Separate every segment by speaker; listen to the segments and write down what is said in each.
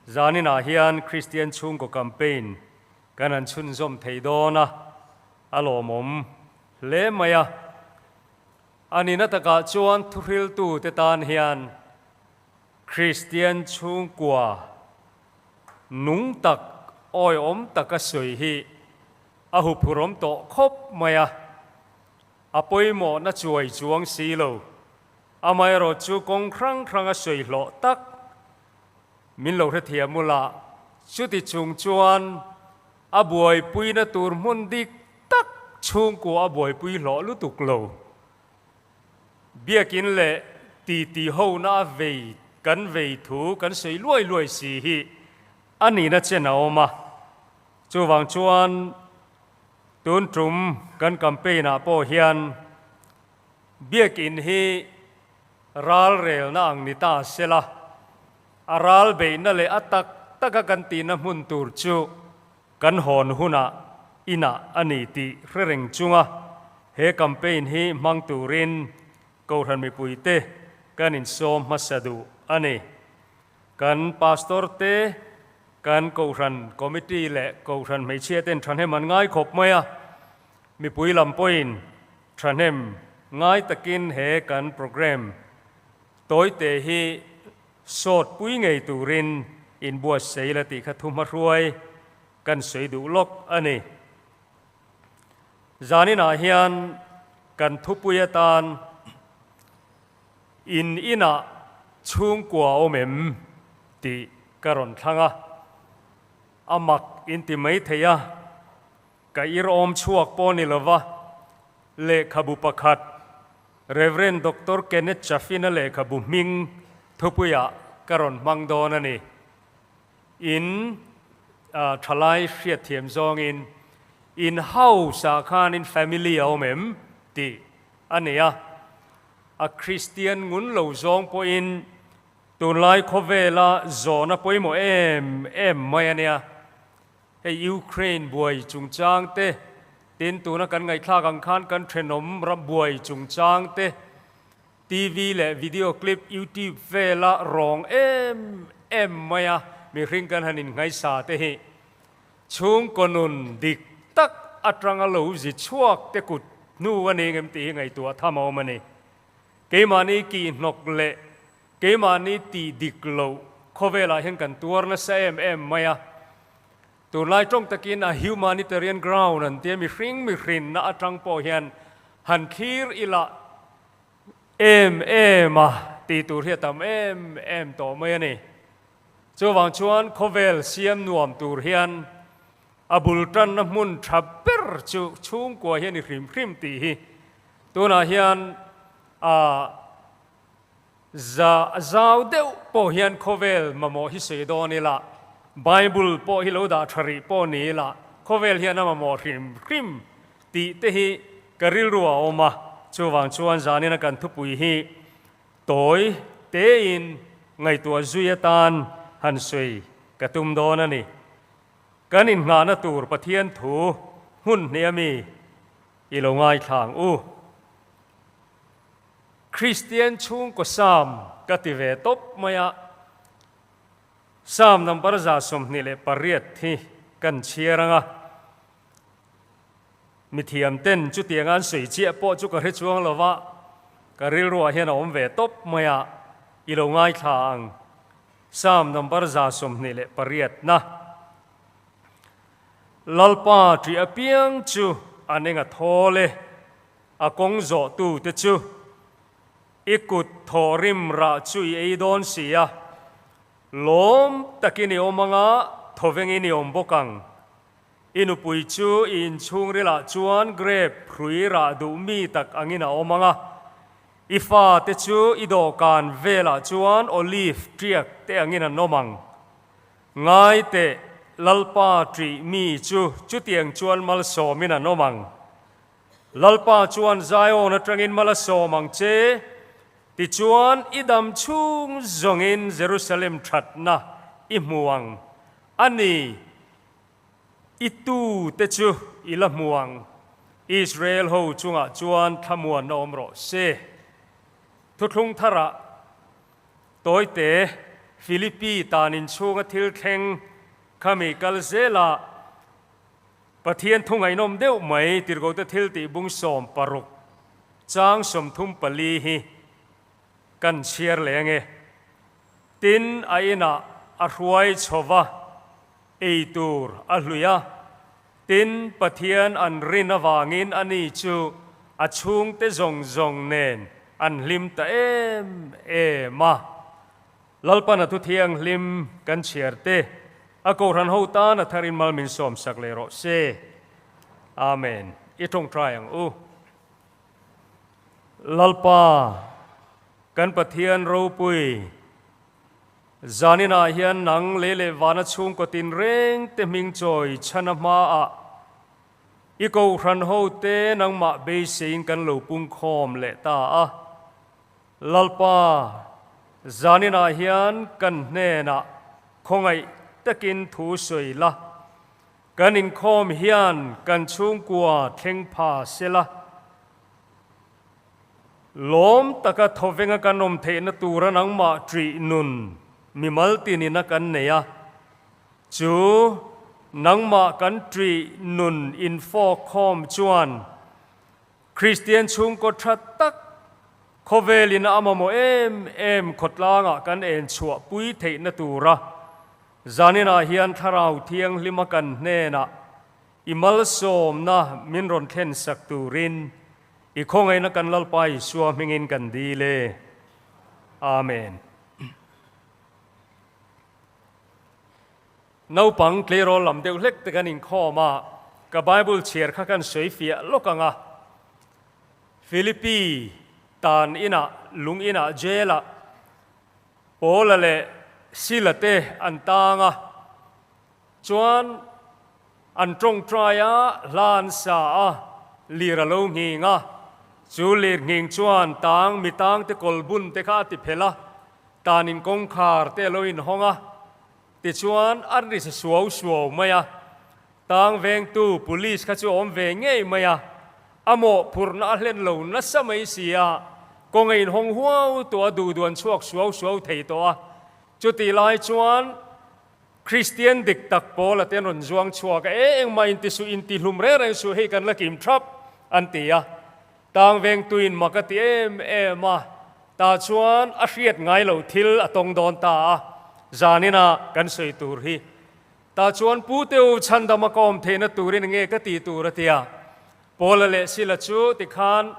Speaker 1: Zaninah hian Kristian chhungkaw campaign kan han chhunzawm thei dawn a, a lawmawm hle mai a. A nihna takah chuan thuhriltute tan hian Kristian chhungkua nung tak, awihawm taka sawi hi a huphurawm tawh khawp mai a, a pawimawhna chuai chuang si lo. Amaherawh chu kawng hrang hranga sawi hlawh tak min lo hrethiam ula, chuti chung chuan a buaipuina tur hmun dik tak chhungkua a buaipui hlawh lutuk lo. Biakin leh titi hona a vei kan vei thu kan sawi luai luai si hi a nihna chen a awm a. Chuvang chuan tun tum kan campaign ah pawh hian biakin hi ral relna ang ni ta sela, a ral beihna leh a tak taka kan tihna hmun tur chu Kan hawn hunah inah a ni tih hre reng chunga he campaign hi hmang turin Kohhran mipuite kan insawm hmasa duh a ni. Kan Pastor te, kan Kohhran Committee leh Kohhran hmeichhia ten thahnem an ngai khawp mai a, mipui lam pawhin thahnem ngai takin he kan programme tawite hi Sawt pui ngei turin inbuatsaih la tih kha thu hmahruai kan sawi duh lawk a ni. Zaninah hian kan thupui atan In inah chhungkua awm em? tih ka rawn thlang a, a mak inti mai thei a, ka irawm chhuak pawh ni lova lehkhabu pakhat Rev. Doctor Kenneth Chaffin-a lehkhabu hming thupuiah ka rawn hmang dawn a ni. In thalai hriatthiam zawngin in house-ah khan in family a awm em? tih a ni a. A Kristian ngun lo zawng pawhin tunlai khawvela zawhna pawimawh em em mai a nia. Hei Ukraine buai chungchang te, tin tuna kan ngaihthlak ang khan kan thenawm ram buai chungchang te, TV leh video clip YouTube vela rawng em em mai a mihring kan han innghaisa te hi chhungkaw nun dik tak atanga lo zi chhuak te kut hnu a ni ngem tih hi ngaihtuah tham a awm a ni. Keimahni kihhnawk leh Keimahni tih dik loh khawvelah hian kan tuar nasa em em mai a. Tunlai tawng takin a humanitarian ground an tia mihring mihrinna atang pawh hian han thlir ila em em a tih tur hi a tam em em tawh mai a ni. Chuvang chuan khawvel siam nuam tur hian a bul tanna hmun tha ber chu chhungkua hi a ni hrim hrim tih hi tunah hian a Za zau deuh pawh hian khawvel mamawh hi sawi dawn ila, Bible pawh hi lo dah tha rih pawh ni ila, khawvel hian a mamawh hrim hrim tih te hi ka rilru a awm a, chuvang chuan zanina kan thupui hi tawi tein ngaihtuah zui atan han sawi ka tum dawn a ni. Kan innghahna tur Pathian thu hmun hnih a mi i lo ngaithla ang u. Kristian chhungkaw Sam ka ti ve tawp mai a, Sam number 28 hi kan chhiar ang a, mithiam ten chutiang an sawi chiah pawh chu ka hre chuang lo va, ka rilruah hian a awm ve tawp mai a, i lo ngaithla ang Sam number 28 na. Lalpa ṭih apiang chu an eng a thawl e. A kawng zawhtute chu i kut thawhrim rah chu i ei dawn si a, lawm takin i awm anga thawvengin i awm bawk ang. I nupui chu i inchhungrilah chuan grape hrui rah duh mi tak angin a awm anga, i fate chu i dawhkan velah chuan olive ṭiak te angin an awm ang. Ngai teh, Lalpa ṭih mi chu chutiang chuan malsawmin an awm ang. Lalpa chuan Zion atangin mal a sawm ang che, tichuan i dam chhung zawngin Jerusalem thatna i hmu ang a ni, i tute chu i la hmu ang, Israel ho chungah chuan thlamuanna awm rawh se. Thuthlung tharah tawite Philippi tan inchhunga thil thleng khami kal zelah Pathian thu ngaihnawm deuh mai Tirhkohte thiltih bung 16 chang 34 hi kan chhiar leh ange. Tin, a inah a hruai chho va, ei tur a hlui a. Tin, Pathian an rin avangin ani chu a chhungte zawng zawng nen an hlim ta em em a. Lalpan a thu thianghlim kan chhiar te, a Kohhran ho tan a tharin mal min sawmsak leh rawh se. Amen. I tawngtai ang u. Lalpa, kan Pathian ropui, zaninah hian nang lei leh vana chhungkaw tinreng te hming chawi chhana hmaah i Kohhran ho te nangmah beiseiin kan lo pungkhawm leh ta a. Lalpa, zaninah hian kan hnenah khawngaih takin thu sawi la, kan inkhawm hian kan chhungkua thleng pha se la, lawm taka thawvenga kan awm theihna tura nangmah ṭih nun mimal tinina kan nei a, chu nangmah kan ṭih nun infawkkhawm chuan Kristian chhungkaw tha tak, khawvelin a mamawh em em khawtlangah kan en chhuah pui theihna tura zaninah hian Thlarau Thianghlima kan hnenah i malsawmna min rawn thlen sak turin i khawngaihna kan Lalpa Isua hmingin kan dil e. Amen. Naupang tleirawl lam deuh hlek te kan inkhawm a, ka Bible chhiar kha kan sawi fiah lawk ang a. Philippi tan inah, lung inah, jail ah Paula leh Sila te an tang a, chuan an tawngtai a, hla an sa a, lir a lo nghing a, chu lir nghing chuan tang mi tang te kawl bun te kha a ti phelh a, tan in kawngkhar te a lo inhawng a, Tichuan, a ri sa suau suau mai a, tang vengtu police kha chu a awm ve ngei mai a, a mawhphurhna a hlen lo nasa mai si a, kawng a inhawng huau tawh a, duh duan chhuak suau suau thei tawh a. Chutih lai chuan Kristian dik tak pawl a te an rawn zuang chhuak a, E engmah inti suh, inti hlum reng reng suh, hei kan la kim thap, an ti a. Tang vengtuin mak a ti em em a, tah chuan a hriat ngai lo thil a tawng dawn ta a, zaninah kan sawi tur hi. Tah chuan Pu Teu chhandam a ka awm theihna turin enge ka ti tur a ti a, Paula leh Sila chu tikhan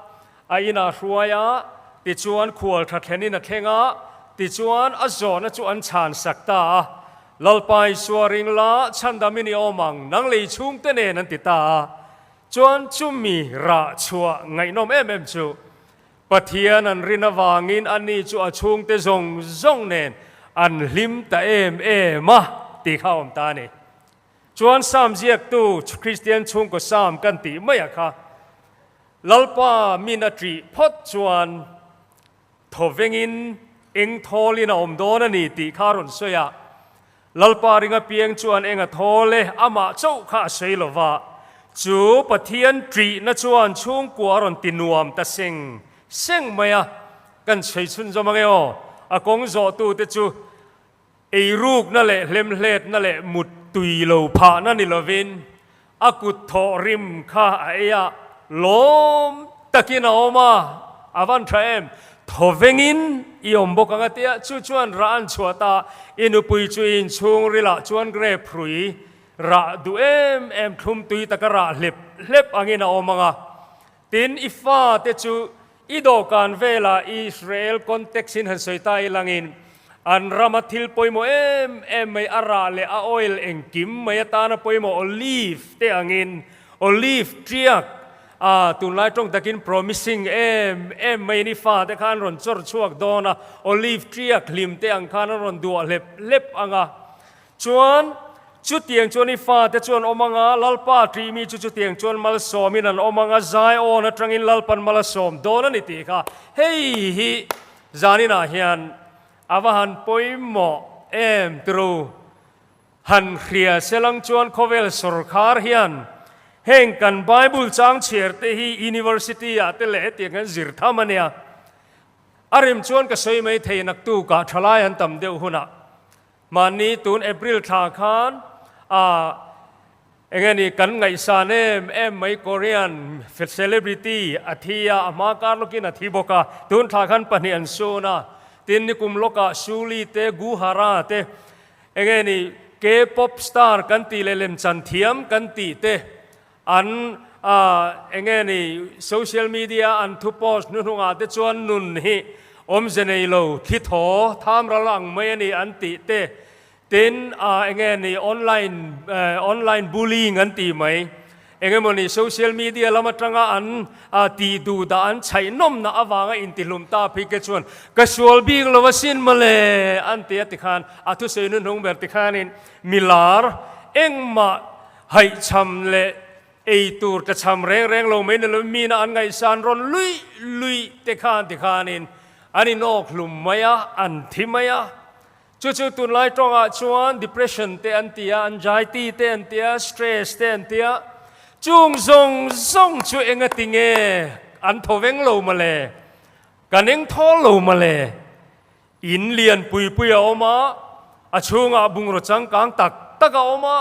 Speaker 1: a inah hruai a, tichuan khual tha thlenin a thleng a, tichuan a zawhna chu an chhan sak ta a, Lalpa Isua ring la, chhandamin i awm ang, nang lei chhungte nen an ti ta a. Chuan chumi rah chhuah ngaihnawm em em chu Pathian an rin avangin ani chu a chhungte zawng zawng nen an hlim ta em em a tih kha a awm ta a ni. Chuan Psalm ziaktu Kristian chhungkaw Psalm kan tih maiah kha Lalpa min a ṭih phawt chuan Thawvengin eng thawlin a awm dawn a ni tih kha a rawn sawi a. Lalpa ring apiang chuan eng a thawl e, amah chauh kha a sawi lo va. Chu Pathian ṭihna chuan chhungkua a rawn ti nuam ta seng seng mai a. Kan sawi chhunzawm ange aw, a kawng zawhtute chu eirukna leh hlemhletna leh mut tui lo phahna ni lovin A kut thawh rim kha a ei a, lawm takin a awm a, a van tha em? Thawvengin i awm bawk ang a tia, chu chuan rah an chhuah ta, i nupui chu i inchhung rilah chuan grape hrui rah duh em em thlum tui taka rah hlep hlep angin a awm ang a. Tin, i fate chu i dawhkan velah Israel context in han sawi ta ilangin an rama thil pawimawh em em mai a rah leh a oil engkim mai atana pawimawh olive te angin olive tiak a tunlai tawng takin promising em em maiin i fate kha an rawn chawr chhuak dawn a, olive tiak hlim te ang khan an rawn duah hlep hlep ang a. Chuan, chutiang chuan i fate chu an awm ang a, Lalpa ṭih mi chu chutiang chuan malsawmin an awm ang a, Zion aṭangin Lalpan mal a sawm dawn a ni tih kha hei hi zaninah hian a va han pawimawh em turu. Han hria selang chuan khawvel sawrkhar hian heng kan Bible chang chhiar te hi University ah te leh hetiang hian zir tham a nia. A rem chuan ka sawi mai thei naktukah ṭhalai an tam deuh hunah. Mahni tun April thla khan a enge ni kan ngaihsan em em mai Korean celebrity a thi a, a hma kar lawkin a thi bawk a, tun thla khan pahnih an sun a, tin nikum lawkah Suli te Gu Hara te enge ni K-pop star kan tih leh lemchan thiam kan tih te an enge ni social media an thu post hnuhnungah te chuan nun hi awmze nei lo thli thaw tham ral ang mai a ni an tih te tin enge ni online online bullying an tih mai enge maw ni social media lam atanga an tih duh dah an chhaih nawmna avanga intihlum ta phei ke chuan ka sual bik lo asin mawle an ti a tikhan a thusawi hnuhnung ber tikhanin milar engmah Haihchham leh ei tur tlachham reng reng lo mai ni lo mina an ngaihsan rawn luih luih te khan ti khanin an inawk hlum mai a, an thi mai a. Chu chu tunlai tawngah chuan depression te an ti a, anxiety te an ti a, stress te an ti a. Chung zawng zawng chu engati nge an thaw veng lo mawle, kan eng thawl lo mawle. In lian pui pui a awm a, a chhungah bungraw changkang tak tak a awm a,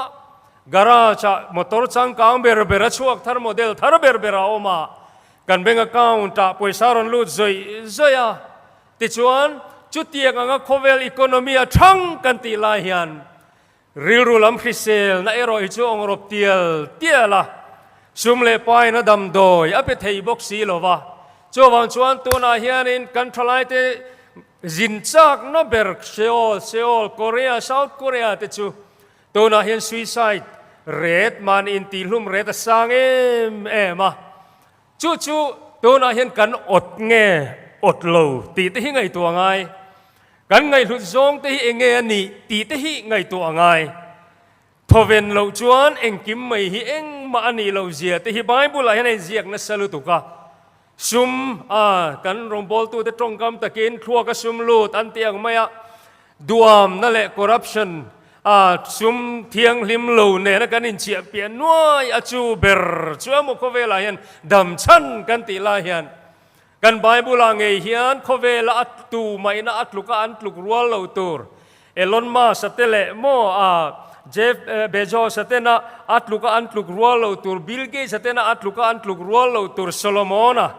Speaker 1: garage ah motor changkang ber ber a chhuak thar model thar ber ber a awm a, kan bank account ah pawisa rawn lut zawih zawih a, tichuan chutiang anga khawvel economy a thang kan tih lai hian Rilru lam hriselna erawh hi chu awng rawp tial tial a, sum leh pain a damdawi a pe thei bawk si lo va. Chuvang chuan tunah hianin kan thalaite zin chakna ber Seoul, Seoul, Korea, South Korea te chu tunah hian suicide rate mahni intihlum rate a sang em em a. Chu chu tunah hian kan awt nge awt lo tih te hi ngaihtuah ngai. Kan ngaihhlut zawng te hi enge a nih tih te hi ngaihtuah a ngai. Thawven loh chuan engkim mai hi engmah a nih loh zia te hi Bible ah hian a inziak nasa lutuk a. Sum a kan rawngbawltute tawngkam takin thluak a sum lut an tih ang mai a, duamna leh corruption a sum thianghlim lo nena kan inchiah piah nuai a chu ber chu emaw khawvelah hian dam chhan kan tih lai hian kan Bible ah ngei hian khawvela a tu maihna a tluk a an tluk rual lo tur Elon Musk a te leh maw a Jeff Bezos a tena a tluk a an tluk rual lo tur Bill Gates a tena a tluk a an tluk rual lo tur Solomon-a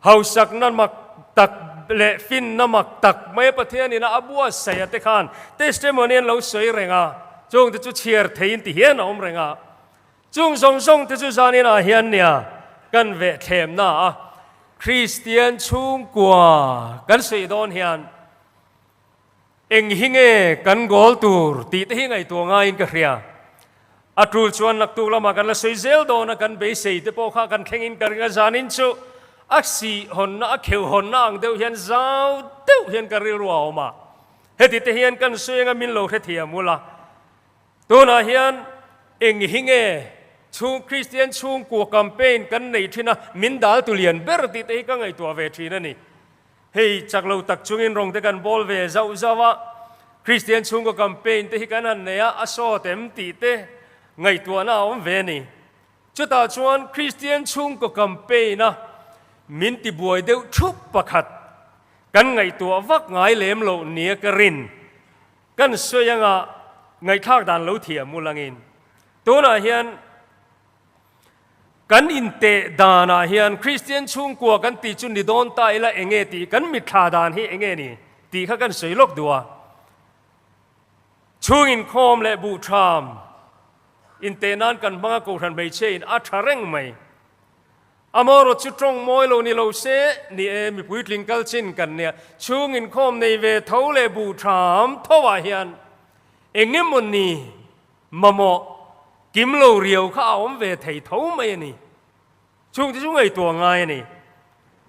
Speaker 1: Hausakna mak tak leh finna mak tak mai Pathianin a buatsaih a te khan testimony an lo sawi reng a, chung te chu chhiar theiin ti hian a awm reng a. Chung zawng zawng te chu zanin ah hian nia kan veh thlemna a Kristian chhungkua kan sawi dawn hian Eng hi nge kan goal tur tih te hi ngaihtuah ngaiin ka hria. A tul chuan naktuk lamah kan la sawi zel dawn a, kan beisei te pawh kha kan thlengin ka ring a, zanin chu a sih hawnna, a kheuh hawnna ang deuh hian zau deuh hian ka rilru a awm a. Heti te hian kan sawi anga min lo hrethiam ula. Tunah hian eng hi nge chhung Kristian chhungkua campaign kan nei thin a, min dal tu lian ber tih te hi ka ngaihtuah ve thin a ni. Hei chak lo tak chungin rawng te kan bawl ve zauh zauh a, Kristian chhungkaw campaign te hi kan han nei a, a sawt em tih te ngaihtuahna a awm ve a ni. Chutah chuan Kristian chhungkaw campaign a min tibuai deuh thup pakhat kan ngaihtuah vak ngai lem loh nia ka rin. Kan sawi anga ngaihthlak dan lo thiam ulangin tunah hian Kan inteh danah hian Kristian chhungkua kan tih chu ni dawn ta ila enge tih kan mitthla dan hi enge ni tih kha kan sawi lawk duh a. Chhung inkhawm leh buhtham inteh nan kan hmang a Kohhran hmeichhia in a tha reng mai. Amaherawh chu tawng mawi lo ni lo se ni e mipui tling kal chin kan nia. Chhung inkhawm nei ve tho leh buhtham tho ah hian engemaw ni Mamawh kim lo riau kha a awm ve thei tho mai a ni. Chhungte chu ngaihtuah ngai a ni.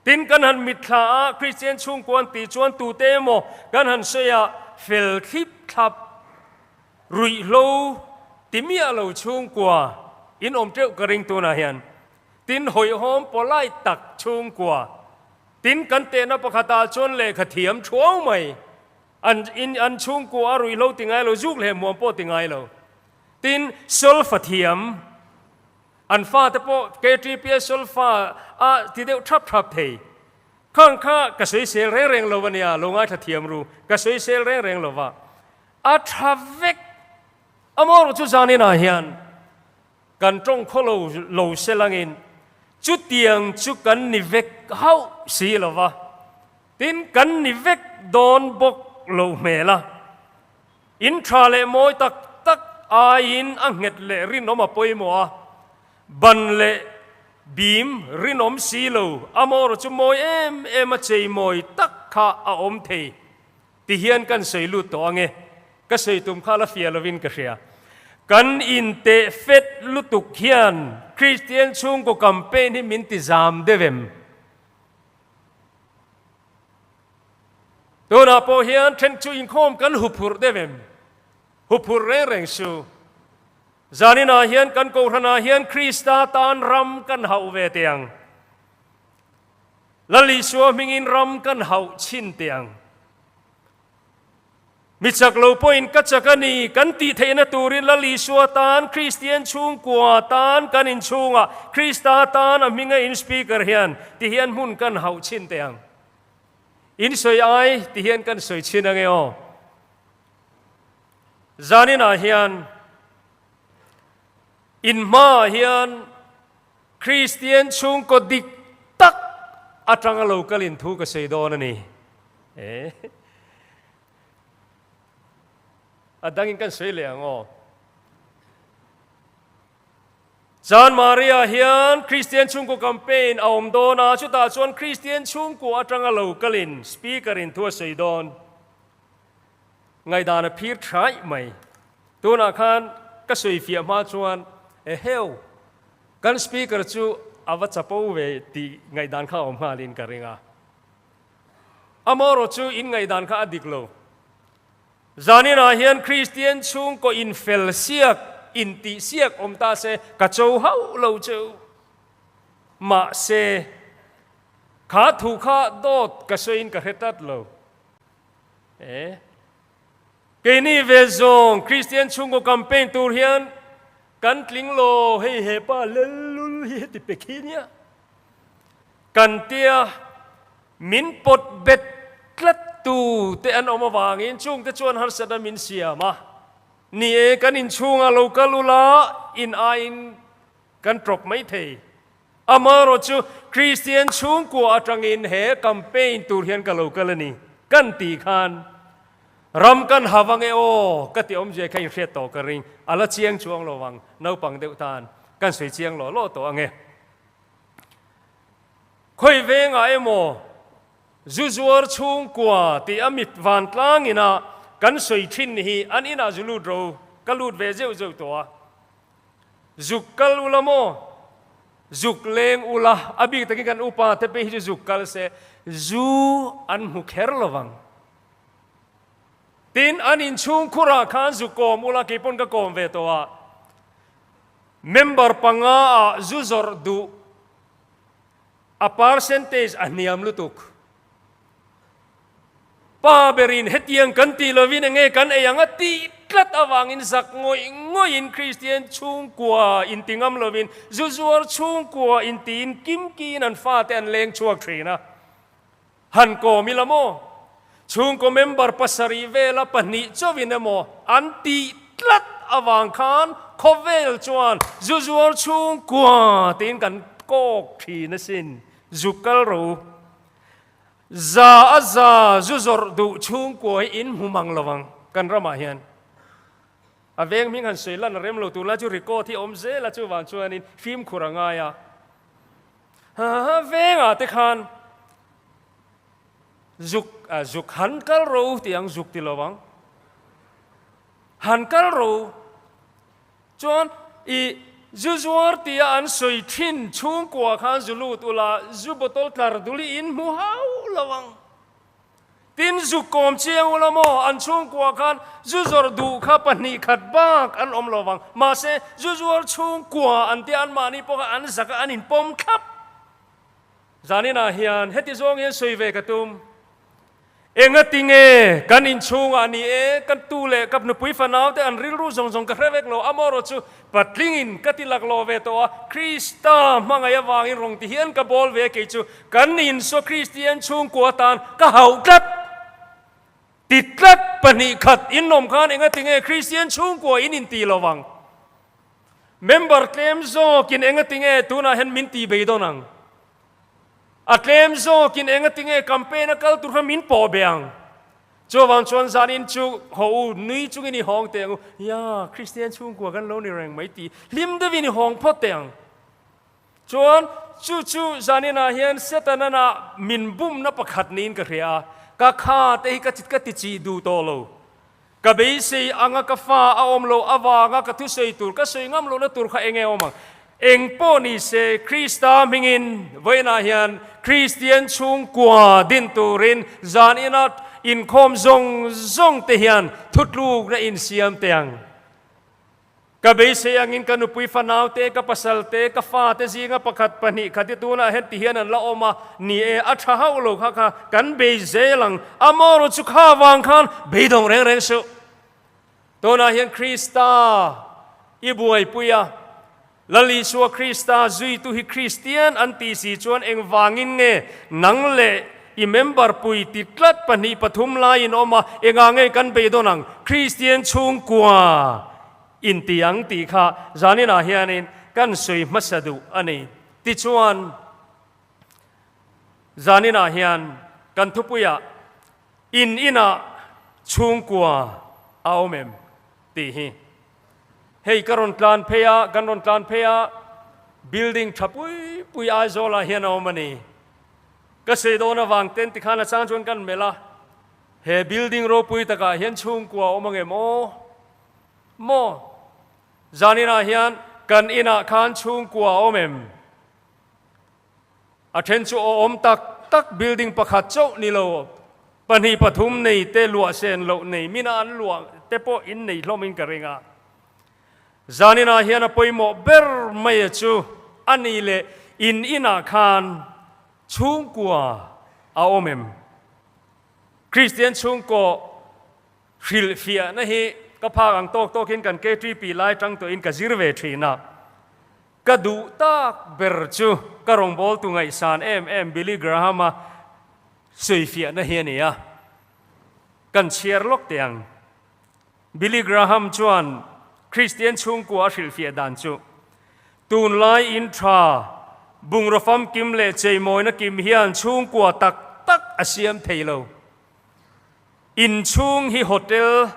Speaker 1: Tin, kan han mitthla a, Kristian chhungkua an tih chuan tute emaw kan han sawi a, fel thlip thlap, ruihhlo ti miah lo chhungkua in awm teuh ka ring tunah hian. Tin, hawihhawm polite tak chhungkua. Tin, kan tehna pakhatah chuan lehkha thiam thuau mai. An in an chhungkua a ruihhlo ti ngai lo, zuk leh muam pawh ti ngai lo. Tin, solfa thiam, an fate pawh KTPS solfa a ti deuh thap thap thei. Khang kha ka sawisel reng reng lo a nia, lo ngaithla thiam ru, ka sawisel reng reng lo va. A tha vek. Amaherawhchu chu zaninah hian kan tawng khaw lo lo se langin chutiang chu kan ni vek hauh si lo va, tin kan ni vek dawn bawk lo hmel a. In tha leh mawi tak tak aiin a nghet leh rinawm a pawimawh a, ban leh bim rinawm si lo amaherawhchu chu mawi em em a chei mawi tak kha a awm thei. Ti hian kan sawi lut tawh ange, ka sawi tum kha la fiah lovin ka hria. Kan inteh fet lutuk hian Kristian chhungkaw campaign hi min ti zam deuh em? Tunah pawh hian then chu inkhawm kan huphurh deuh em? Huphurh reng reng su. Zaninah hian kan kohhranah hian Krista tan ram kan hauh ve teh ang. Lal Isua hmingin ram kan hauh chhin teh ang. Mi chak lo pawhin ka chak a ni kan tih theihna turin Lal Isua tan Kristian chhungkua tan kan inchhungah Krista tan a hminga in speaker hian ti hian hmun kan hauh chhin teh ang. In sawi ai ti hian kan sawi chhin ange aw. Zaninah hian in hmaah hian Kristian chhungkaw dik tak atanga lo kalin thu ka sawi dawn a ni. Eh. A dangin kan sawi leh ang aw. Chan Maria hian Kristian chhungkaw campaign a awm dawn a, chutah chuan Kristian chhungkua atanga lo kalin speaker in thu a sawi dawn. Ngaihdan a phir thaih mai. Tunah khan ka sawi fiah hma chuan eheu kan speaker chu a va chapo ve tih ngaihdan kha a awm nghalin ka ring a. Amaherawh chu in ngaihdan kha a dik lo. Zaninah hian Kristian chhungkaw infel siak, intih siak awm ta se ka cho hauh lo cheu. Mahse, kha thu kha dawt ka sawiin ka hre tlat lo. E. Keini ve zawng Kristian chhungkaw campaign tur hian kan tling lo, hei he pa lellul hi heti pe khi nia. Kan tia min pawt bet tlat tu te an awm avangin chungte chuan harsatna min siam a. Ni e, kan inchhungah lo kal ula in aiin kan tawp mai thei. Amaherawh chu Kristian chhungkua atangin he campaign tur hian ka lo kal a ni kan tih khan ram kan ha vang e aw ka ti awmzia kha inhriat tawh ka ring. A la chiang chuang lo vang, naupang deuh tan kan sawi chiang lawh lawh tawh ang e. Khawi vengah emaw zu zuar chhungkua tih a mit vantlang ina kan sawi thin hi an inah zu lut ro ka lut ve zeuh zeuh tawh a. Zuk kal ula maw? Zuk leng ula, a bik takin kan upa te pawh hi chu zuk kal se, zu an hmu kher lo vang. Tin, an inchhung khurah khan zu kawm ula, kei pawn ka kawm ve tawh a, member panga ah zu zawrh duh a percentage a hniam lutuk. Pa berin hetiang kan tih lovin enge kan ei ang a tih tlat avangin zak ngawih ngawihin Kristian chhungkua inti ngam lovin zu zuar chhungkua intiin kimkiin an fate an leng chhuak thin a. Han kawm ila maw? Chhungkaw member pasarih vela pahnih chauhin emaw an tih tlat avang khan khawvel chuan zu zuar chhungkua tiin kan kawk thin asin. Zu kal ro. Za a za zu zawrh duh chhungkua hi in hmu mang lo ang kan ramah hian. A veng hming han sawi lan a rem lo tur lai chu record hi a awm zel a chuvang chuanin fimkhur a ngai a. Ha vengah te khan zuk zuk han kal ro tih ang zuk ti lo ang. Han kal ro. Chuan i zu zuar tia an sawi thin chhungkua khan zu lut ula, zu bottle tlar dul hi in hmu hauh lo ang. Tin, zu kawm chiang ula maw, an chhungkua khan zu zawrh duh kha pahnih khat bak an awm lo vang. Mahse, zu zuar chhungkua an tia anmahni pawh kha an zak a, an inpawm thlap. Zaninah hian heti zawng hian sawi ve ka tum. Engati nge kan inchhungah ni e, ka tu leh ka nupui fanau te an rilru zawng zawng ka hre vek lo, amaherawh chu patlingin ka ti laklawh ve tawh a, Krista hmangaih avangin rawn ti hian ka bawl ve kei chu kan insaw Kristian chhungkua tan ka hauh tlat. Ti tlat 2 khat in awm khan engatinge Kristian chhungkua in inti lo vang? Member tlem zawkin engatinge tunah hian min ti beidawn ang? A tlem zawkin engatinge campaign a kal tur kha min pawh be ang? Chuvang chuan zanin chu haw u, nui chungin i hawng teh ang u, Ya, Kristian chhungkua kan lo ni reng mai tih hlim deuhin i hawng phawt teh ang. Chuan chu chu zaninah hian Setana min bumna pakhat niin ka hria a, ka kha te hi ka ka ti chih duh tawh lo. Ka beisei anga ka fa a awm loh avanga ka thusawi tur ka sawi ngam lohna tur kha eng nge awm ang? Eng pawh ni se Krista hmingin vawiinah hian Kristian chhungkua din turin zanina inkhawm zawng zawng te hian thutlukna insiam teh ang. Ka beisei angin ka nupui fanau te, ka pasal te, ka fa te zinga pakhat pahnih khat hi tunah hian ti hian an la awm a, ni e, a tha hauh lo kha kha kan bei zel ang. Amaherawh chu kha vang khan beidawng reng reng suh. Tunah hian Krista i buaipui a, Lal Isua Krista zuitu hi Kristian an tih si chuan engvangin nge nang leh i member pui ti tlat pahnih pathum laiin awm a, engah nge kan beidawn ang? Kristian chhungkua inti ang tih kha zaninah hianin kan sawi hmasa duh a ni. Tichuan, zaninah hian kan thupuiah in inah chhungkua a awm em tih hi. Hei ka rawn tlan phei a, kan rawn tlan phei a, building tha pui pui Aizawlah hian a awm a ni. Ka sei dawn avang ten tikhan a chang chuan kan melh a, he building ropui takah hian chhungkua a awm ang em aw? Maw? Zaninah hian kan inah khan chhungkua a awm em? A then chu a awm tak tak building pakhat chauh ni lo, pahnih pathum nei te luah sen loh nei mina an luah te pawh in nei hlawmin ka ring a. Zaninah hian a pawimawh ber mai a chu a ni leh in inah khan chhungkua a awm em? Kristian chhungkaw hrilhfiahna hi ka phak ang tawk tawkin kan KTP lai tang tawhin ka zir ve thin a. Ka duh tak ber chu ka rawngbawltu ngaihsan em em Billy Graham-a sawifiahna hi a ni a. Kan chhiar lawk teh ang. Billy Graham chuan Kristian chhungkua a hrilhfiah dan chu, Tunlai in tha, bungraw famkim leh cheimawina kim hian chhungkua tak tak a siam thei lo. In chhung hi hotel,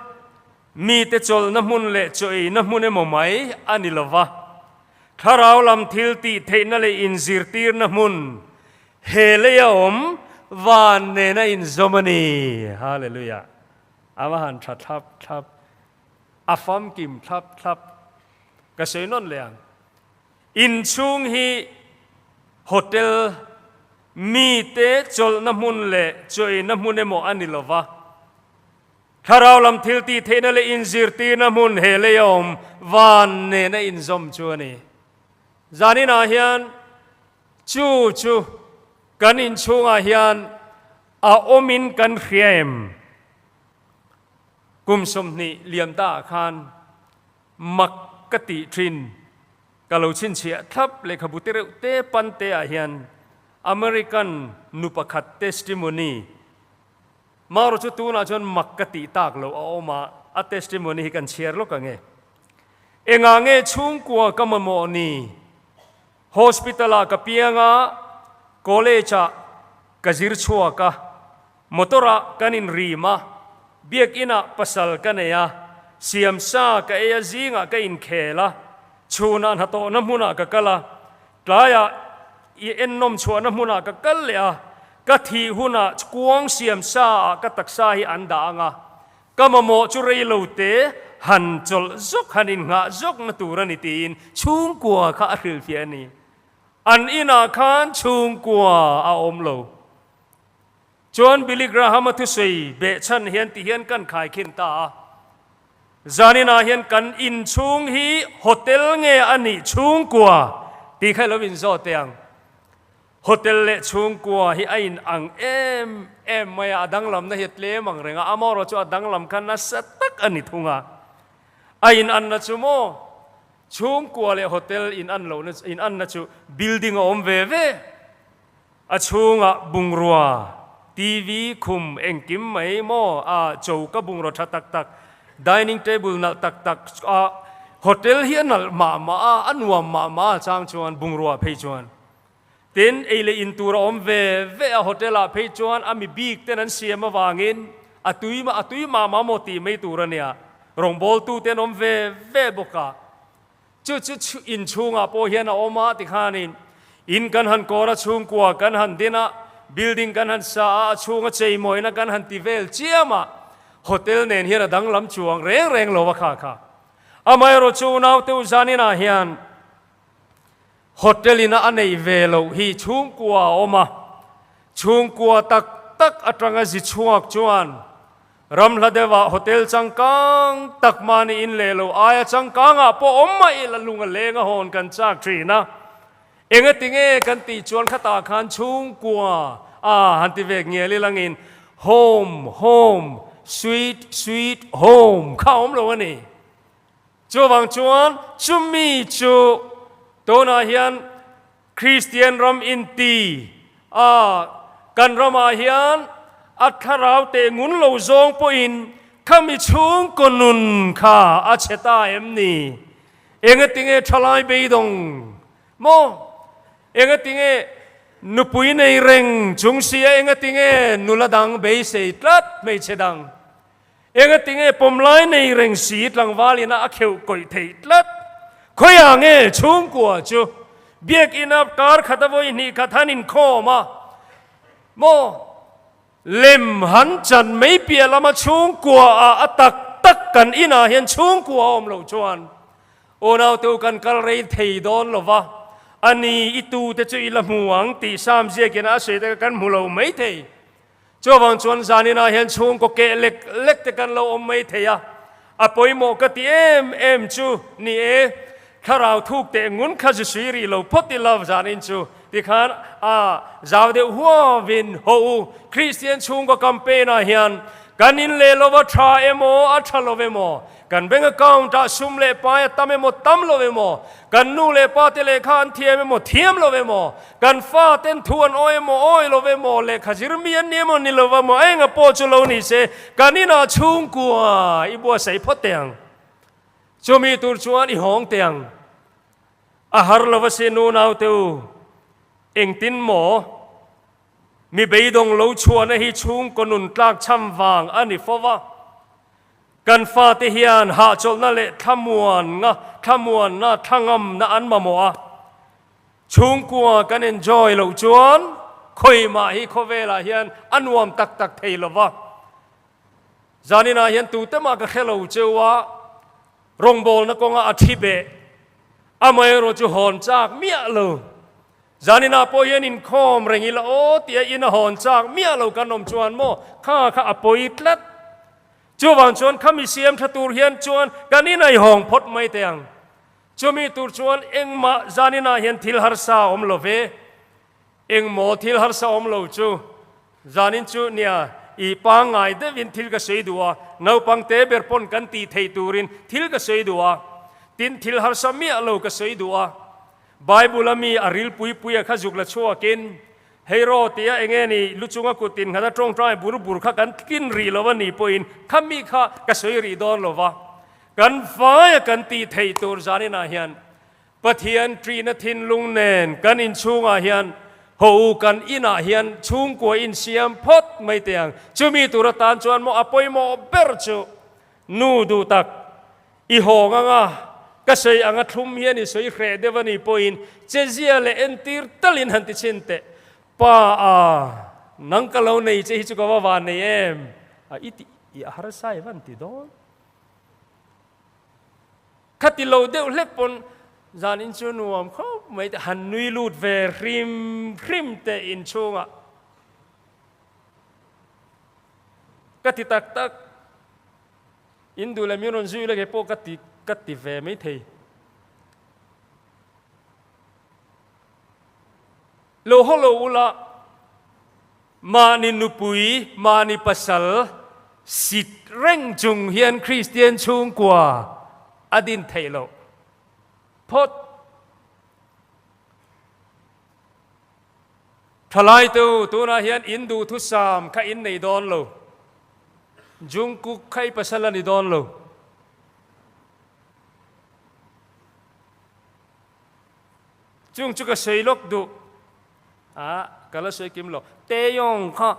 Speaker 1: mite chawlhna hmun leh chaw eina hmun emaw mai a ni lo va, thlarau lam thil tih theihna leh inzirtirna hmun, he leia awm van nena inzawm a ni. Hallelujah! A va han tha thlap thlap, a famkim thlap thlap. Ka sawi nawn leh ang. Inchhung hi hotel, mite chawlhna hmun leh chaw-eina hmun emaw a ni lo va. Thlarau lam thil tih theihna leh inzirtirna hmun he lei a awm van nena inzawm chu a ni. Zaninah hian chu chu kan inchhungah hian A awmin kan hria em? Kum 20 liam ta ah khan mak ka tih thin. Ka lo chhinchhiah thlap lehkhabu te reuh te pan te ah hian American nu pakhat testimony Mauro chu tunah chuan mak ka tih tak loh a awm a, a testimony hi kan chhiar lawk ang e. Engah nge chhungkua ka mamawh ni? Hospital ah ka piang a, college ah ka zir chhuak a, motor ah kan in rim a, biakinn ah pasal ka nei a, siam sa ka ei a zing ah ka inkhel a, chhun ah hnathawhna hmun ah ka kal a, tlai ah i ennawm chhuahna hmun ah ka kal leh a, ka thih hun ah kuang siam sa ah ka taksa hi an dah ang a, Ka mamawh chu rei lo te han chawlh zawk, han innghah zawkna tur a ni tiin chhungkua kha a hrilhfiah a ni. An inah khan chhungkua a awm lo. Chuan Billy Graham-a thusawi behchhan hian ti hian kan khaikhin ta a, Zaninah hian kan inchhung hi hotel nge a nih chhungkua tih kha i lo inzawt teh ang. Hotel leh chhungkua hi a in ang em em mai a, a danglamna hi a tlem ang reng a, amaherawh chu a danglam kha nasa tak a ni thung a. A in anna chu maw? Chhungkua leh hotel in an lohna in anna chu building a awm ve ve, a chhungah bungrua. TV, khum engkim mai maw a choka bungraw tha tak tak, dining table nalh tak tak a hotel hi a nalh mah mah a, a nuam mah mah a chang chuan bungrua phei chuan. Tin, ei leh in tur a awm ve ve a, hotel ah phei chuan a mi bik ten an siam avangin a tui a tui mah mah maw tih mai tur a nia, rawngbawltu te an awm ve ve bawk a. Chu chu in chhungah pawh hian a awm a tikhanin in kan han kawr a, chhungkua kan han din a, building kan han sa a, a chhunga cheimawina kan han ti vel chiam a, hotel nen hian a danglam chuang reng reng lo a kha kha. Amaherawh chu naute u zaninah hian hotel ina a neih ve loh hi chhungkua a awm a, chhungkua tak tak atanga zi chhuak chuan Ram hla deuhah hotel changkang tak mahni in leh lo aia changkangah pawh awm mah ila lung a leng a hawn kan chak thin a. Engati nge kan tih chuan khatah khan chhungkua a han ti ve ngial ilangin home, home, sweet, sweet home kha a awm lo a ni. Chuvang chuan chumi chu tunah hian Kristian ram inti a kan ramah hian a thlarau teh ngun lo zawng pawhin khami chhungkaw nun kha a chhe ta em ni? Engatinge thalai beidawng maw? Engatinge nupui nei reng chung si a engatinge nula dang beisei tlat hmeichhe dang? Engatinge pawmlai nei reng si tlangval ina a kheuh kawih theih tlat? Khawiah nge chhungkua chu biakina kar khat a vawi hnih khat han inkhawm a maw? Lem han chan mai piah lama chhungkua ah a tak tak kan inah hian chhungkua a awm loh chuan unaute u kan kal rei thei dawn lo va, a ni i tute chu i la hmu ang tih Sam ziakin a sawi te kha kan hmu lo mai thei. Chuvang chuan zaninah hian chhungkaw keh lek lek te kan lo awm mai thei a, a pawimawh ka ti em em chu ni e, thlarau thuk teh ngun kha zu sui rih lo phawt ila zanin chu tikhan a zau deuh huavin haw u, Kristian chhungkaw campaign ah hian kan in leh lova tha emaw a tha lo emaw Kan bank account ah sum leh pai a tam emaw tam lo emaw, kan nu leh pa te lehkha an thiam emaw thiam lo emaw, kan fa ten thu an awi emaw awi lo emaw, lehkha zir mi an ni emaw ni lo emaw, enga pawh chu lo ni se, kan inah chhungkua i buatsaih phawt teh ang. Chumi tur chuan i hawng teh ang. A har lo a sin unaute u, engtin maw? Mi beidawng lo chhuahna hi chhungkaw nun tlak chham vang a ni fo va. Kan fate hian hahchawlhna leh thlamuanna, thlamuanna, thlangamna an mamawh a. Chhungkua kan enjoy loh chuan khawimah hi khawvelah hian a nuam tak tak thei lo va. Zaninah hian tute mah ka hre lo cheu a, rawngbawlna kawnga a thi beh, amaherawh chu hawn chak miah lo. Zaninah pawh hian inkhawm reng ila aw tia in a hawn chak miah lo kan awm chuan maw kha kha a pawi tlat. Chuvang chuan khami siam tha tur hian chuan kan inaihawng phawt mai teh ang. Chumi tur chuan engmah zaninah hian thil harsa a awm lo ve. Engmaw thil harsa awm lo chu zanin chu nia i pangngai deuhin thil ka sawi duh a, naupang te ber pawn kan tih theih turin thil ka sawi duh a, tin thil harsa miah lo ka sawi duh a. Bible a mi a ril pui pui a kha zuk la chhuakin, Hei rawh tia enge ni lu chunga kut in nghat a tawngtai bur bur kha kan tlin rih lo a ni pawhin kha mi kha ka sawi rih dawn lo va, kan vai a kan tih theih tur zaninah hian Pathian ṭihna thinlung nen kan inchhungah hian haw u kan inah hian chhungkua insiam phawt mai teh ang. Chumi tur atan chuan maw a pawimawh ber chu nu duh tak I hawng anga ka sawi anga thlum hian i sawi hreh deuh a nih pawhin chezia leh entir talin han ti chhin teh. Pa a, nang ka lo nei che hi chu ka va van nei em? A i ti, i harsa i van ti dawn. Kha ti lo deuh hlek pawn zanin chu nuam khawp mai teh han nui lut ve hrim hrim teh inchhungah. Ka ti tak tak. In duh leh min rawn zui leh pawh ka ti ka ti ve mai thei. Lo haw lo ula, mahni nupui, mahni pasal sit reng chung hian Kristian chhungkua a din theih loh phawt. Thalai te u, tunah hian in duhthusam kha in nei dawn lo. Jungkook kha i pasal a ni dawn lo. Chung chu ka sawi lawk duh a, ka la sawi kim lo. Taeyong kha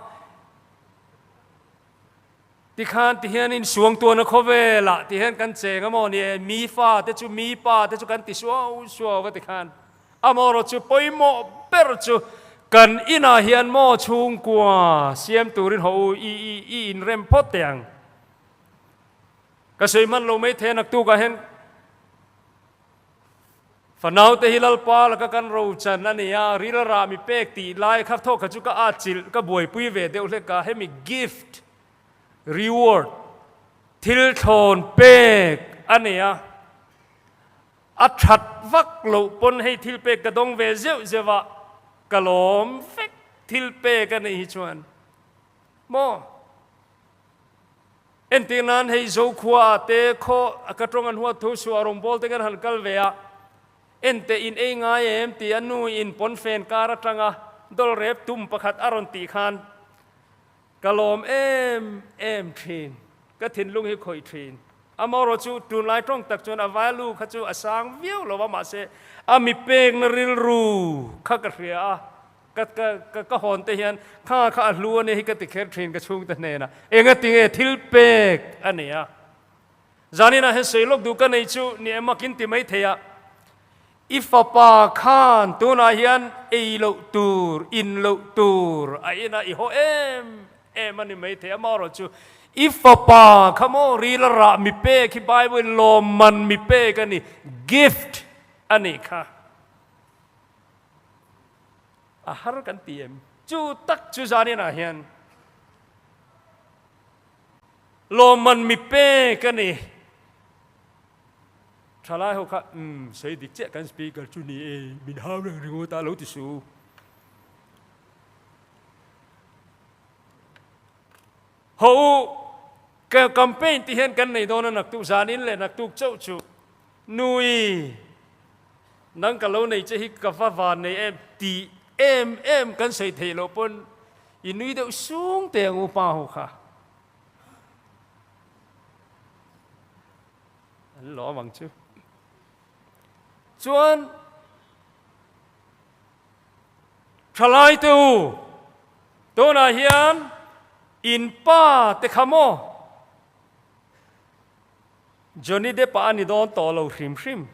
Speaker 1: tikhan tihian in suangtuahna khawvelah tihian kan cheng a maw ni e, mi fa te chu mi pa te chu kan ti suau suau va tikhan amaherawh chu pawimawh ber chu kan inah hian maw chhungkua siam turin haw u i i i inrem phawt teh ang. Ka sawi hman lo mai thei a naktukah hian Fanau te hi Lalpa laka kan rochan a ni a, ril rah mi pek tih lai kha thawk kha chu ka atchilh, ka buaipui ve deuh hlek a, hemi gift, reward, thil thlawn pek a ni a, a that vak loh pawn hei thil pek ka dawng ve zeuh zeuh a, ka lawm vek thil pek a nih hi chuan maw? Entir nan hei Zokhua ah te khaw a ka tawng an huat tho suah rawngbâwl te kan han kal ve a, ente in ei ngai em ti a nu in pawnfen kar atanga dawlh rep tum pakhat a rawn tih khan ka lawm em em thin, ka thinlung hi khawih thin. Amaherawh chu tunlai tawng tak chuan a value kha chu a sang viau lo va mahse a mi pekna rilru kha ka hria a. Ka ka ka ka hawn te hian kha kha a hlu a nia hi ka ti kher thin ka chhungte hnenah. Enga tinge thil pek a ni a. Zaninah hian sawi lawk duh ka nei chu ni em a kin ti mai thei a. I fapa khan tunah hian ei loh tur, in loh tur a inah i haw em em a ni mai thei a. Amaherawh chu i fapa kha maw ril a rah mi pek hi Bible in lawmman mi pek a ni, gift a nih kha. A har kan ti em? Chu tak chu zaninah hian lawmman mi pek a ni. Thalai ho kha, Umm, sawi dik chiah kan speaker chu ni e, min hau reng ringawt a, lo ti su. Ho u, ka campaign ti hian kan nei dawn a naktuk zanin leh naktuk chauh chu. Nui. Nang ka lo nei che hi ka va van nei em tih em em kan sawi theih loh pawn i nui deuh sung teh ang u pa ho kha. An lawm ang chu. Chuan thalai te u tunah hian in pa te kha maw Johnny Depp a ni dawn tawh lo hrim hrim.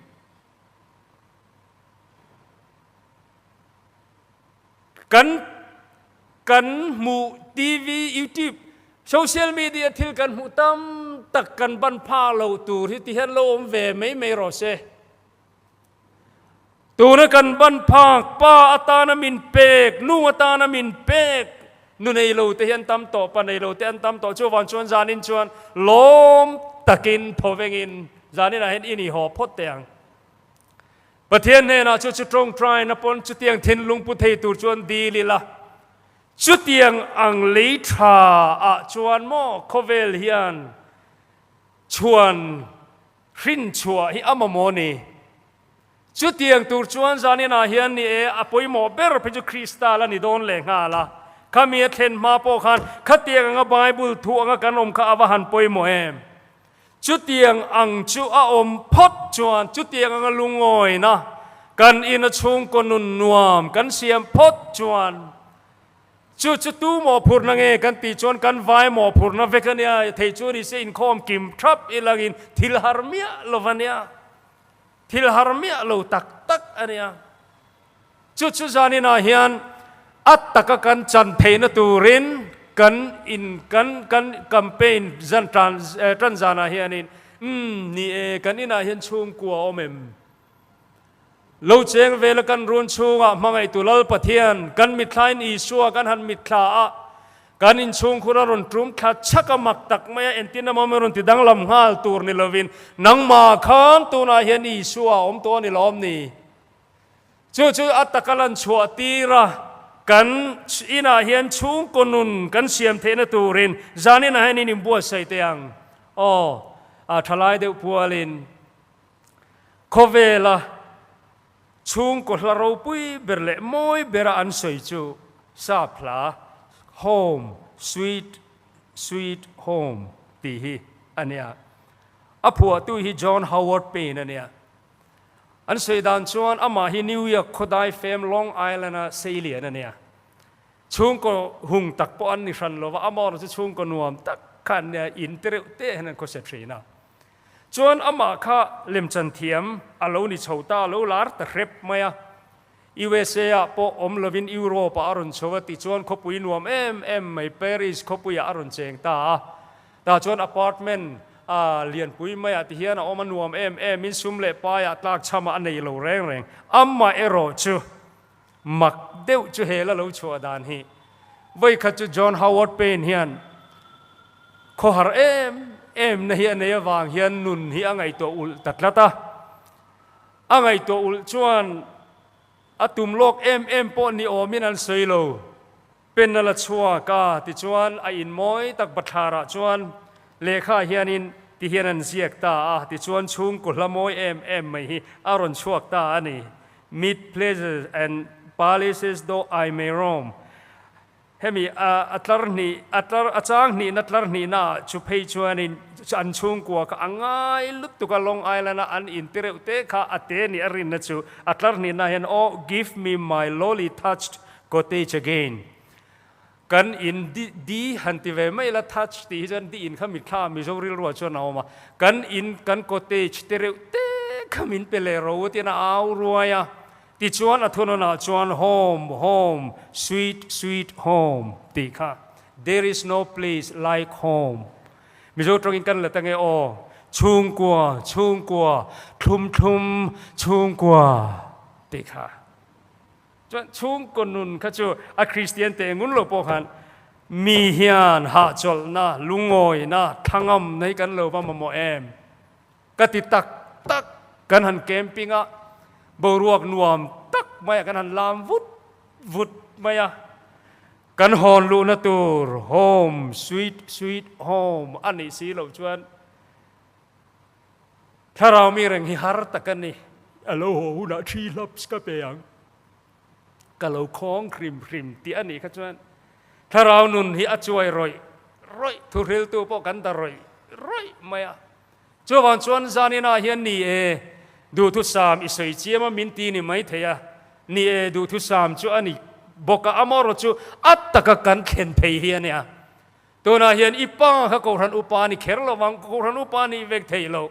Speaker 1: Kan kan hmuh TV, YouTube, social media thil kan hmuh tam tak kan ban phak lo tur hi ti hian lo awm ve mai mai rawh se. Tuna kan ban phak pa atana min pek, nu atana min pek, nu nei lo te hi an tam tawh, pa nei lo te an tam tawh. Chuvang chuan zanin chuan lawm takin thawvengin zaninah hian i ni haw phawt teh ang. Pathian hnenah chu chu tawngtaina pawn chutiang thinlung pu thei tur chuan dil ila, chutiang ang lei tha ah chuan maw khawvel hian chhuan Hrinchhuah hi a mamawh ni. Chutiang tur chuan zaninah hian ni e, a pawimawh ber phei chu Krista la ni dawn leh nghal a. Khami a thlen hma pawh khan khatiang anga Bible thu anga kan awm kha a va han pawimawh em? Chutiang ang chu a awm phawt chuan chutiang anga lungawina kan ina chhungkaw nun nuam kan siam phawt chuan Chu chu tu mawhphurhna nge kan tih chuan kan vai mawhphurhna vek a nia, thei chu ni se inkhawm kim thap i langin thil har miah lo va nia, thil har miah lo tak tak a nia. Chu chu zaninah hian a taka kan chan theihna turin kan in kan kan campaign zan tan tan zanah hianin umm ni e kan inah hian chhungkua awm em? Lo cheng vela kan run chhungah hmangaihtu Lal Pathian, kan mithlain Isua kan han mitthla a, kan inchhungkhur a rawn tum thla chhak a mak tak mai a, entin emaw min rawn ti danglam nghal tur ni lovin nangmah khan tunah hian Isua a awm tawh a ni lawm ni? Chu chu a taka lan chhuah tir a, kan inah hian chhungkaw nun kan siam theihna turin zaninah hian in inbuatsaih teh ang. Aw, a thalai deuh pualin. Khawvela chhungkaw hla ropui ber leh mawi bera an sawi chu Sap hla Home, Sweet Sweet Home tih hi a nia. A phuahtu hi John Howard Payne a nia. An sawi dan chuan amah hi New York khawdai fem Long Island-a seilian a nia. Chhungkaw hung tak pawh an ni hran lo va, amaherawhchu chu chhungkaw nuam tak kha an nia, in te reuh te hian an khawsa thin a. Chuan amah kha lemchan thiam a lo ni chho ta, a lo lar ta hrep mai a. USA ah pawh awm lovin Europe ah a rawn chho a, tichuan khawpui nuam em em mai Paris khawpuiah a rawn cheng ta a. Tah chuan apartment a lianpui maiah ti hian a awm a nuam em em in sum leh paiah tlak chhamah a nei lo reng reng. Amah erawh chu mak deuh chu hel a lo chhuah dan hi. Vawikhat chu John Howard Payne hian khawhar em em na hi a nei avang hian nun hi a ngaihtuah ulh ta tlat a. A ngaihtuah ulh chuan a tum lawk em em pawh ni awmin an sawi lo. Pen a la chhuak a, tichuan a in mawi tak bathlarah chuan lehkha hianin ti hian an ziak ta a, tichuan chhungkaw hla mawi em em mai hi a rawn chhuak ta a ni, Mid pleasures and palaces though I may roam. Hemi a tlar hnih, a tlar, a chang hnihna tlar hnihnaah chu phei chuanin an chhungkua kha a ngai lutuk a, Long Island-a an in ti reuh te kha a te nih a rinna chu a tlar hnihnaah hian, Oh, give me my lowly thatched cottage again. Kan in di, di han ti ve mai la, thatch tih hi chuan di in kha mitthla Mizo rilruah chuan a awm a, kan in, kan cottage te reuh te kha min pe leh ro tiin a au ruai a. Tichuan a thunawnah chuan Home, home, sweet, sweet home tih kha There is no place like home. Mizo tawngin kan la ta nge aw, chhungkua, chhungkua, thlum thlum, chhungkua tih kha. Chuan chhungkaw nun kha chu a Kristian te ngun lo pawh khan mi hian hahchawlhna, lungawina, thlangam nei kan lo va mamawh em? Ka ti tak tak, kan han camping a, boruak nuam tak mai a kan han lam vut vut mai a, kan hawn luhna tur home sweet sweet home a nih si loh chuan thlarau mi reng hi har tak a ni. A lo haw hunah thi hlaps ka pe ang, ka lo khawng hrim hrim tih a nih kha chuan thlarau nun hi a chuai rawih rawih, thuhriltu pawh kan ta rawih rawih mai a. Chuvang chuan zaninah hian ni e, duhthusam i sawi chiam a min ti ni mai thei a, ni e duhthusam chu a ni bawk a, amaherawh chu a taka kan thlen thei hi a nia. Tunah hian i pa kha Kohhran upa a ni kher lo vang, Kohhran upa a nih vek theih loh,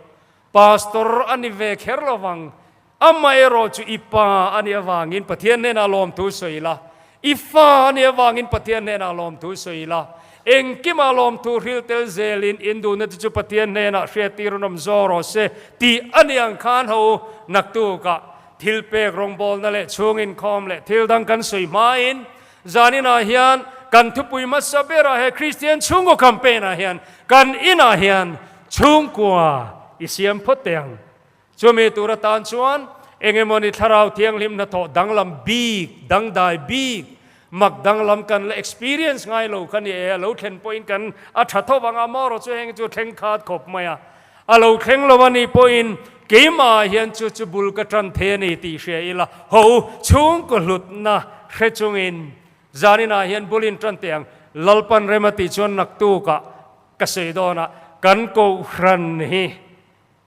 Speaker 1: Pastor a ni ve kher lo vang, amaherawh chu i pa a nih avangin Pathian hnenah lawmthu sawi la, i fa a nih avangin Pathian hnenah lawmthu sawi la, engkimah lawmthu hril tel zelin induhna te chu Pathian hnenah hriattir an awm zawk rawh se tih a nih ang khan ho naktukah thilpek rawngbawlna leh chhung inkhawm leh thil dang kan sawi hmain Zaninah hian kan thupui hmasa berah he Kristian chhungkaw campaign ah hian kan inah hian chhungkua i siam phawt teh ang. Chumi tur atan chuan engemawni thlarau thianghlim hnathawh danglam bik, dangdai bik, mak danglam kan la experience ngai lo kha ni e, a lo thlen pawhin kan a tha tho vang a, amaherawh chu heng chu thleng khat khawp mai a, a lo thleng lo a nih pawhin keimah hian chu chu bul ka tan thei a ni tih hria ila, ho chhungkaw hlutna hre chungin zaninah hian bul in tan teh ang, Lalpan rem a tih chuan naktukah ka sawi dawn a, kan kohhran hi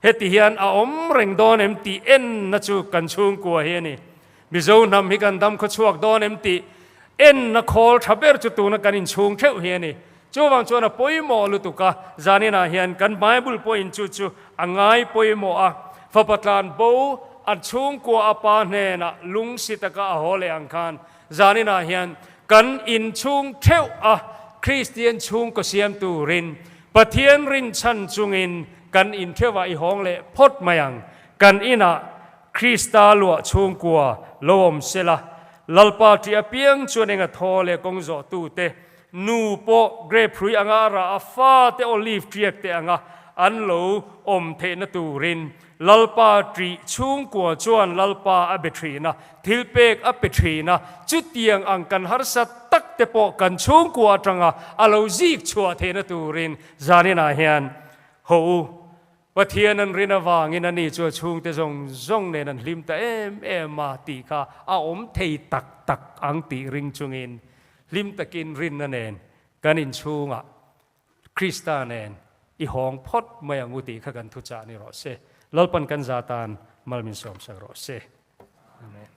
Speaker 1: Heti hian a awm reng dawn em tih enna chu kan chhungkua hi a ni. Mizo hnam hi kan dam khawchhuak dawn em tih enna khawl tha ber chu tuna kan inchhung theuh hi a ni. Chuvang chuan a pawimawh lutuk a, zaninah hian kan Bible pawhin chu chu a ngai pawimawh a, fapa tlan bo a chhungkua a pa hnenah lungsi taka a haw leh ang khan zaninah hian kan inchhung theuh a Kristian chhungkaw siam turin Pathian rinchhan chungin kan intheuhah i hawng leh phawt mai ang. Kan inah Krista luah chhungkua lo awm sela, Lalpa ṭih apiang chuan enga thaw leh kawng zawhtute, nu pawh grape hrui anga a rah a, fate olive ṭiak te anga an lo awm theihna turin Lalpa ṭih chhungkua chuan Lalpa a be ṭhin a, thilpek a pe ṭhin a, chutiang ang kan harsa tak te pawh kan chhungkua aṭanga a lo zik chhuah theihna turin zaninah hian ho u, Pathian an rin avangin ani chu a chhungte zawng zawng nen an hlim ta em em a tih kha a awm thei tak tak ang tih ring chungin. Hlim takin rinna nen kan inchhungah Krista nen i hawng phawt mai ang u tih kha kan thuchah ni rawh se. Lalpan kan za tan mal min sawmsak rawh se. Amen.